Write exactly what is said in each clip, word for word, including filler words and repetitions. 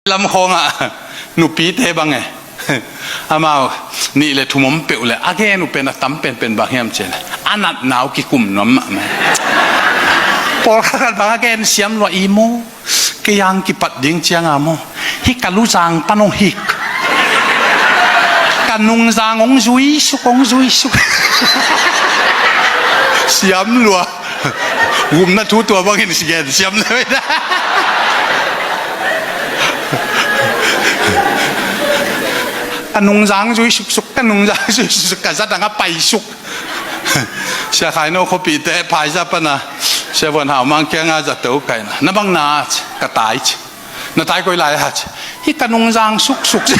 Lam khawngah nupite bang e. Amau nih le thum om peuh le a gen uh pen a tam penpen bang hiam cih leh a natna uh kikum nuam mahmah. Pawlkhat khat bang a gen siam lua i maw? Kei ang kipat ding cianga maw, hih ka luzang pan hong hik, ka nungzang hong zuisuk, hong zuisuk. Siam lua. Gumna thu tua bangin si gen siam le. Ka nungzang zui suksuk, ka nungzang zui suksuk, ka za dang a pai suk. Sia Khai No khuapite phaisa pana Sia Vuan Hau Mang kianga zato kaina, na bang na ci, ka tai ci. Na tai koi lai ha ci. Hih ka nungzang suksuk ci.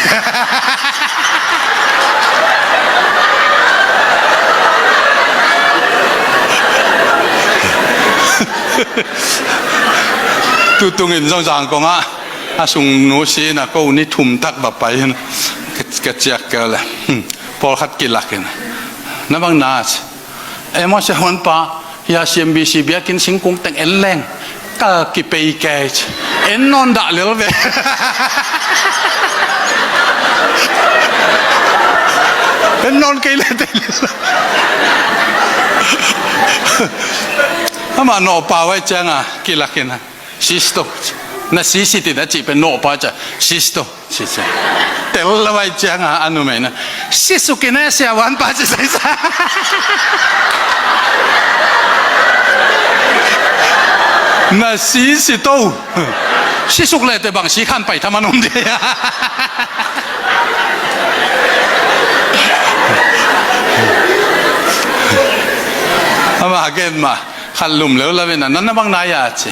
Tutungin zong Zangkong ah a sung nu si na ko ni thum tak va pai hin ka, ka ciak keu le. Hmm. Pawlkhat kilakin, na bang na ci. Emaw Sia Huan Pa, hia C M B C biakinn singkung teng en leng ka kipei kei ci. En nawn dah lel ve. En nawn kei le tei lel. Amah nawhpau ai cianga kilakin, sisto, na sisitin a cih pen nawhpau cia, sisto. Sisuk. Tel lo ai cianga a numei na, sisuk in e Sia Vuan Pa ci saisa. Na sisi to. Sisuk le te bang si khan pai thaman om de. Ama gen ma khat lum leu lavin a, nan na bang nai a ci.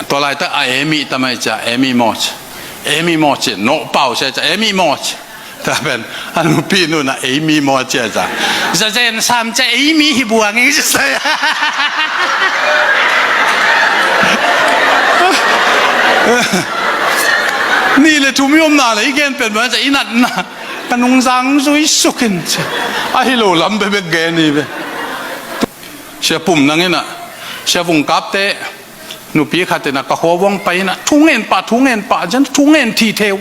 Tua laitak a emi tamai cia, emi maw ci. Emi maw ci, nawhpau sia cia, emi maw ci. Tua pen a nupi nuna emi maw cia cia. Zazen sam cia emi hi buang ing ci sai. Nih le thum i omna le i gen pen maw cia, i natna. Ka nungzang zui sukin cia. A hi lo lam bebek gen i ve. Sia Pum nang ina, Sia Vung Kap te nupi khat ina ka khuavuang pai ina, thu ngen pah, thu ngen pah, jan thu ngen thi theu.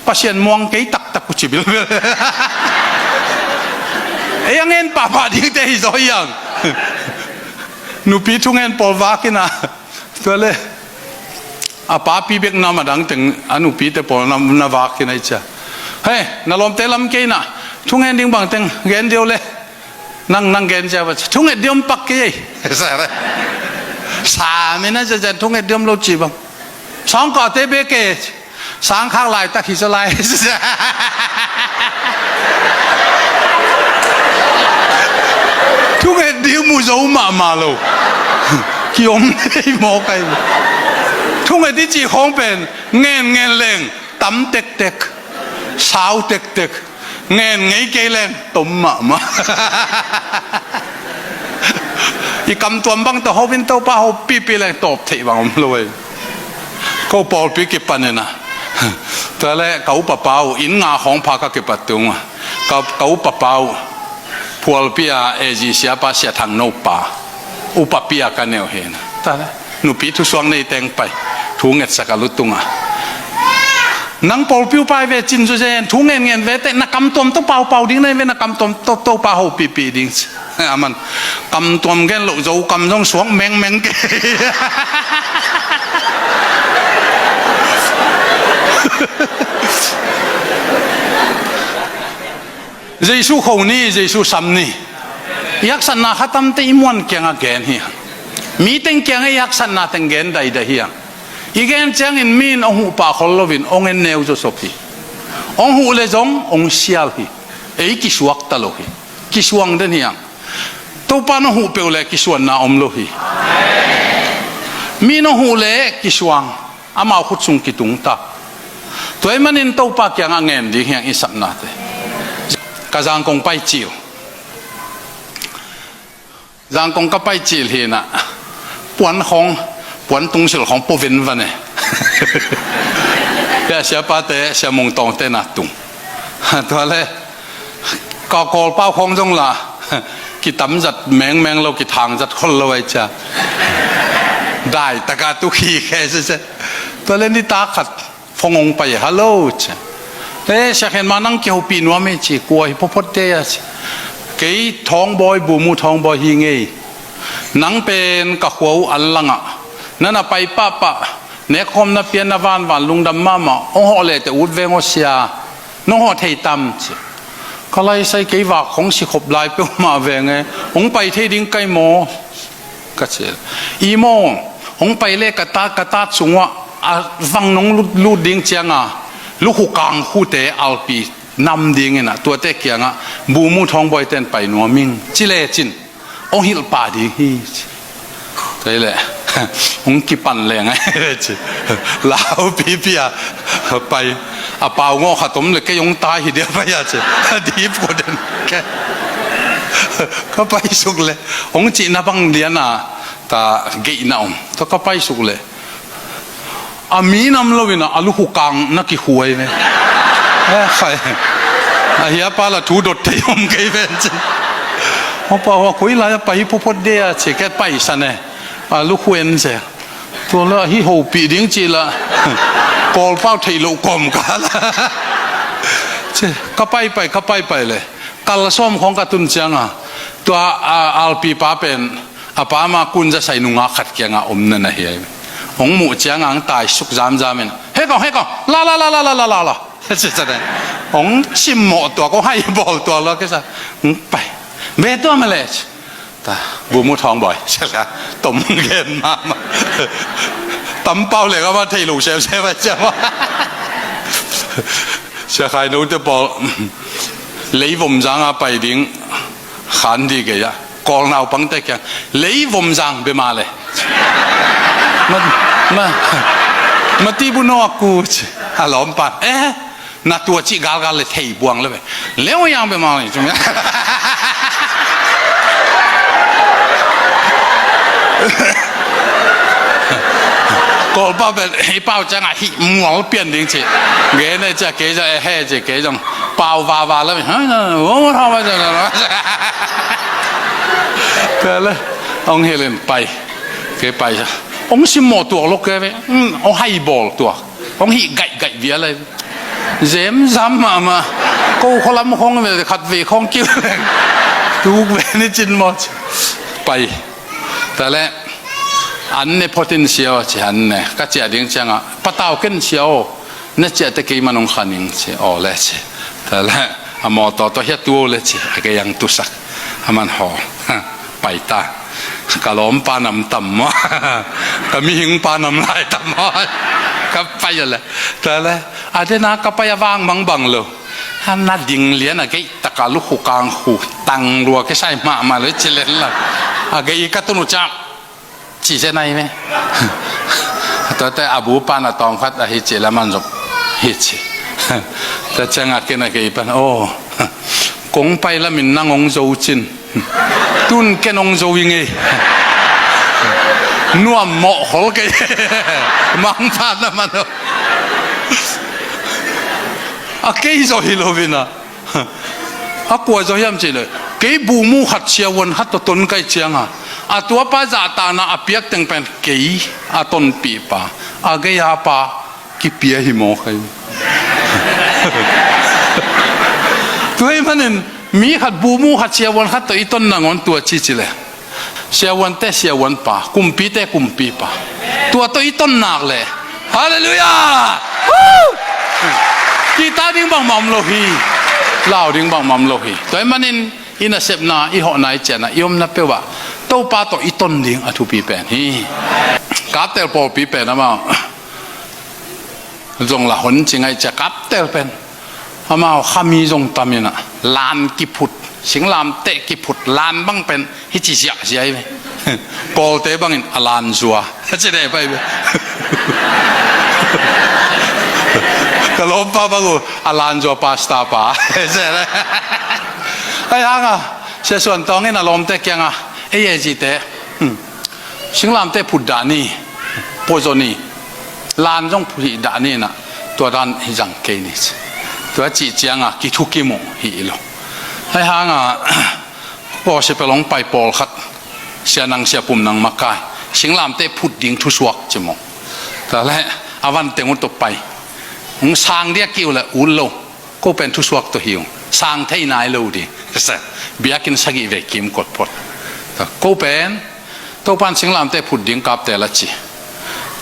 Pasian muang kei taktak uh ci bilbel. Ei a ngen pahpah dingte hi zaw hiang. Nupi thu ngen pawl vak ina. Tua le a papi bek nam a dang teng a nupite pawl nam na vak ina i cia. Hei, na lawmte lam kei ina, thu ngen ding bang teng gen deu le. Nang, nang gen cia ba, thunget diom pak kei ei. Sa mina cia cia thunget diom lo ci bang. Sangkahte be kei. Sangkhak laitak hi cia lai. Thunget diom mu zo mahmah lo. Kiom ei maw kai. Thunget i ci khawng pen ngen ngen leng. Tam tektek, sau tektek, ngen ngei kei leng tom mahmah. I kamtuam bang tawh hopin Topa hopihpih leng tawp theih bang om lo ei. Ko pawlpi kipan ina. Tua le ka upapa uh inn nga khawng pha ka kipat tunga. Ka, ka upapa uh phualpi a A G siapa Sia Thang No pa. Upapi a ka neu hi ina. Tua le. Nupi thusuak nei teng pai. Thu ngetsak a lutunga. Nang pawlpi uh pai ve cin zu zen. Thu ngen ngen ve te na kamtuam tawh paupau ding na hi ve na kamtuam tawh Topa hopihpih ding ci. Aman. Kamtuam gen loh zo kam zong suak mengmeng kei. Jesu kho ni, Jesu sam ni. I haksatna khatamte i muan kiangah gen hi hang. Mi teng kiangah i haksatna teng gen daidai hi hang. I gen ciangin mi in hong huh pah khol loin hong en neu zawsop hi. Hong huh le zong hong sial hi. Ei kisuakta lo hi. Kisuang den hi hang. Topa in hong huh peuh le kisuanna om lo hi. Mi in hong huh le kisuang. Amau khut sung kitung ta. Tua ahih manin Topa kiangah ngen ding hi hang i sapnate. Ka Zangkong pai cil. Zangkong ka pai cil hi ina. Puan khawng, puan tungsil khawng pua venvan e. Sia, siapate, Sia Mung Tawngte na tung. Tua le, ka Kawlpau khawng zong la, kitam zat mengmeng lo, kithang zat khol lo ai cia. Dai taka tu khi khe se se. Tua le nitak khat phone hong pai, "Hello," ci. "Eh, Sia Khen Ma, nang kihopih nuam ei," ci. "Kua hi?" "Photphot Day a," ci. "Kei Thawngbawi, Bumu Thawngbawi hi ngei. Nang pen ka khua uh an langah na na pai pahpah, nekkhawm na pia, na vanvan lungdam mahmah. Hong hawh leh teh ut veng aw Sia. Nong hawh thei tam?" ci. "Ka laisai kei vak hong sikhop lai peuhmah veng e, hong pai thei ding kai maw?" ka ci. "I maw, hong pai le ka tat, ka tat sung uah a vang nong lut, lut ding cianga lukhu kangkhute alpi nam dingin ah tuate kiangah Bumu Thawngbawi ten pai nuam ing," ci lecin hong hilh pah ding hi, ci. Kei le hong kipan leng a ci. Lau pipi a pai. A pau ngawh khat om le kei hong tai hi dia pai a ci. A dip ko den ke. Ka pai suk le hong cihna bang liana ta geihna om. Tua ka pai suk le a minam lo in a lukhu kang na kikhuai ve. Eh, khai. A hia pa la thu dot thei om kei ven ci. Hong pa hua khui lai a pai hi Photphot Day a ci, ke pai sa ne. A lukhu en se. Tua la hi hopih ding ci la. Kawlpau thei lo kom ka la. Ci, ka pai pai, ka pai pai le. Kal sawm khong ka tun cianga. Tua, a, alpi pa pen. A pa ma kun za sai nunga khat kianga om na na hi ai. Hong muh cianga hong tai suk zamzam in. "Hei kong, hei kong, la, la, la. Hong simmawh tua, kong hai bawl tua lo kisa. Hong pai. Be tua ma le ci. Ta, Bumu Thawngbawi." Sila, tom gen mama. Tampau le kama thei lo sem sem a ciama. Sia khai no te pawl. Leivom zanga pai ding. Khan di gei a. Kawl naupangte kiang, "Leivom zang bema le. Ma, ma, ma ti bu no a ku," ci. A lawmpan, "Eh, na tua ci galgal le thei buang le ve. Leu yang bema le." Kawlpau pen, "Hei pau cianga hih mual pian ding," ci. Gene cia kei zong, "Eh, he," ci, kei zong. Pau vava la, ha, na, wo, wo, ha, wa, na, na, na. Kale, hong hilin pai. Kei pai sa. Hong simmawh tuak lo kei ve. Hmm, hong hai bawl tuak. Hong hih gaih gaih via lai. Zem zam mama. Ko kholam khong ve, khat ve khong kiu. Tuk ve ni cin maw. Pai. Tale. An ne photin sia aw ci, an ne. Ka cia ding cianga. Patau ken sia aw. Na ciahte kei man hong khan ing ci, aw le ci. Tale, a mawtaw tawh hiah tu aw le ci, a kei ang tusak. A man haw. Pai ta. Ka lawmpa nam tam maw? Ka mihingpa nam lai tam maw? Ka pai a le. Tale, a dena ka pai a vang mangbang lo. A na ding lian a geih taka lukhu kangkhu tang lua kisai mahmah lo ci len la. A geih ka tunu cak. Ci se nai me. Tuate a bu pan a tawm khat a hi ci laman zop hi ci. Tua cianga ken a kei pan, "Aw, kong pai lamin nang hong zo cin. Tun ken hong zo i ngei. Nuam mawh khol kei." Mangpa na man aw. A kei zo hi lo vina. A kua zaw hiam cih leh, kei buhmu khat siavuan khat tawh ton kai cianga, a tuapa zahtakna a piak teng pen kei a tonpihpa, a gei-a pa kipia hi maw kai. Tua ahih manin mi khat buhmu khat siavuan khat tawh i ton nangawn tua ci ci leh, siavuante siavuanpa, kumpite kumpipa, tua tawh i ton nak leh, halleluiah! Woo! Kihta ding bangmah om lo hi. Lau ding bangmah om lo hi. Tua ahih manin i nasepna, i hawhna, i ciahna, i omna peuhah Topa tawh i ton ding a thupi pen hi. Kaptel pawlpi pen amau zong la hon ci ngaih cia kaptel pen. Amau khami zong taminah lan kiphut, singlamteh kiphut lan bang pen hici ziahziah hi ve. Kawlte bangin a lan zua a ci deh pai ve. Ka lawmpa bang uh a lan zua pasta pa. Ai hanga Sia Suan Tawng in a lawmte kianga, ei e zite, hmm, singlamteh phut dah ni, puazaw ni, lan zong phut hih dah ni inah, tua dan hi zang kei ni ci. Tua cih cianga kithukim uh hi lo. Ai hanga gospel hong pai pawlkhat, sia nang sia pum nang makai, singlamteh phut ding thusuak ci maw. Tua leh A van teng uh tawh pai. Hong sang diak kei uh leh ut lo. Ko pen thusuak tawh hi ung. Sang thei nai lo ding. Biakinn sagih vei kimkot phot. Ko pen Topa'n singlamteh phut ding, kaptel a ci.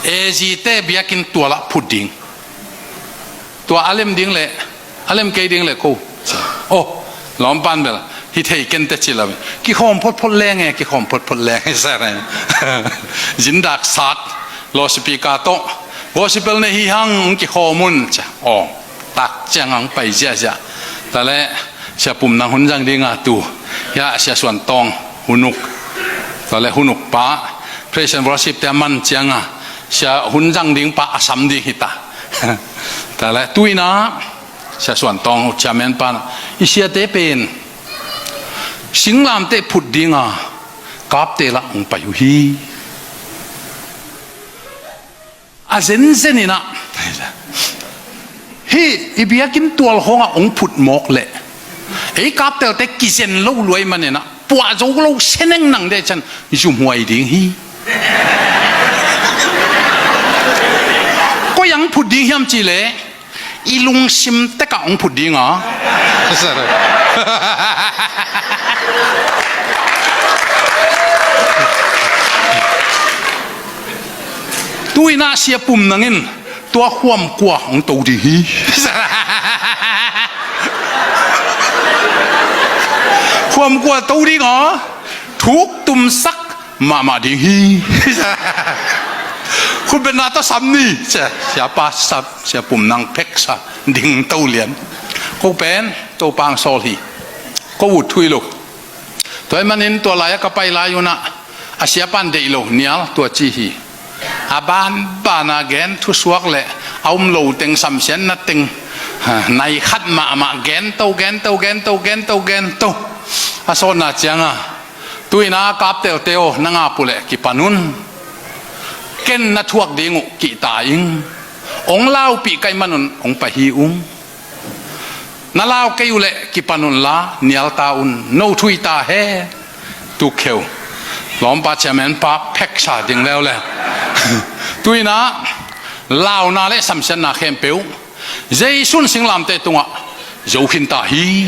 A Zite biakinn tual ah phut ding. Tua a lem ding leh, a lem kei ding leh ko. Oh, lawmpa'n bel hi thei ken teh ci lo. Kikhawm photphot leng e, kikhawm photphot leng e, sa reng. Zindak sak, loudspeaker tawh. Gospel nei hi hang, kikhawm un, ci. Oh, tak ciang hong pai ziahziah. Tua leh Sia Pum Nang hun zang ding a tu. Hiah Sia Suan Tawng hun uk. Tua leh hun uk pa, praise and worship te a man ciang a, sia hun zang ding pa a sam ding hi ta. Tua leh tu-in ah Sia Suan Tawng, chairman pa'n, i siate pen singlamteh phut ding a kaptel ah hong pai uh hi. A zenzen in ah, hih i biakinn tual khawng ah hong phut mawk leh ei kaptelte kizen lo lua ahih manin ah, puah zo lo, seneng nang deh ciang zumhuai ding hi. Koi ah hong phut ding hiam cih leh i lungsim tek ah hong phut ding a. Tu-in ah Sia Pum Nang in tua khuam kua hong to ding hi. Khuam kua to ding a, thuk tumsak mahmah ding hi. Khutbetna tawh sam ni. Sia, siapa sam, Sia Pum Nang pheksa ding to lian. Ko pen Topa'n sawl hi. Ko ut thuih lo. Tua ahih manin tua lai-ah ka pai lai-un ah, a siapa'n deih lo, Nial, tua ci hi. A banban a gen thusuak leh a um lo teng, samsiatna teng, ha, nai khat mahmah gen to, gen to, gen to, gen to, gen to. A sawtna ciang a, tu-in ah kaptelte aw, na ngap uh leh kipan un. Ken na thuak ding uh kihta ing. Hong laupih ka hih manun hong pai hi ung. Na lau kei uh leh kipan un la, nial ta un, no thuih ta hen. Tukheu. Lawmpa chairman pa pheksa ding leuleu. Tu-in ah launa leh samsiatna khempeuh Jesu'n singlamteh tungah zo khin ta hi.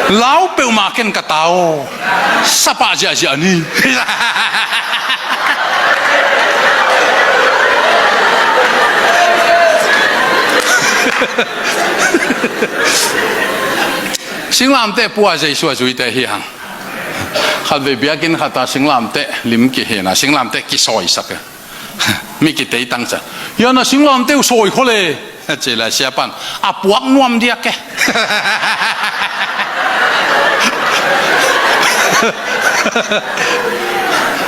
Lau peuhmah ken ka ta aw. Sa pah ziahziah ni. Singlamteh pua Jesu a zuite hi hang. Khatvei biakinn khat ah singlamteh lim kihin a, singlamteh kisawisak e. Mi kitei tangsa. Hiah na singlamteh uh sawi khol e. Ci leh siapa'n, a puak nuam diak e.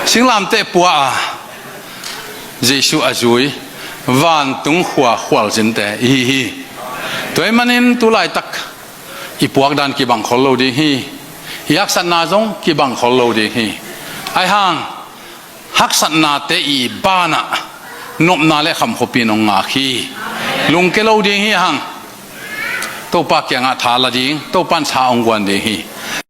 Singlamteh pua a Jesu a zui, vantung khua khualzinte i hi hi. Tua ahih manin tu laitak i puakdan kibang khol lo ding hi. I haksatna zong kibang khol lo ding hi. Ahih hang haksatnate i banah nopna leh khamkhuapi in hong ngak hi. Lungke lo ding hi hang. Topa kiangah tha la ding, Topa'n sa hong guan ding hi.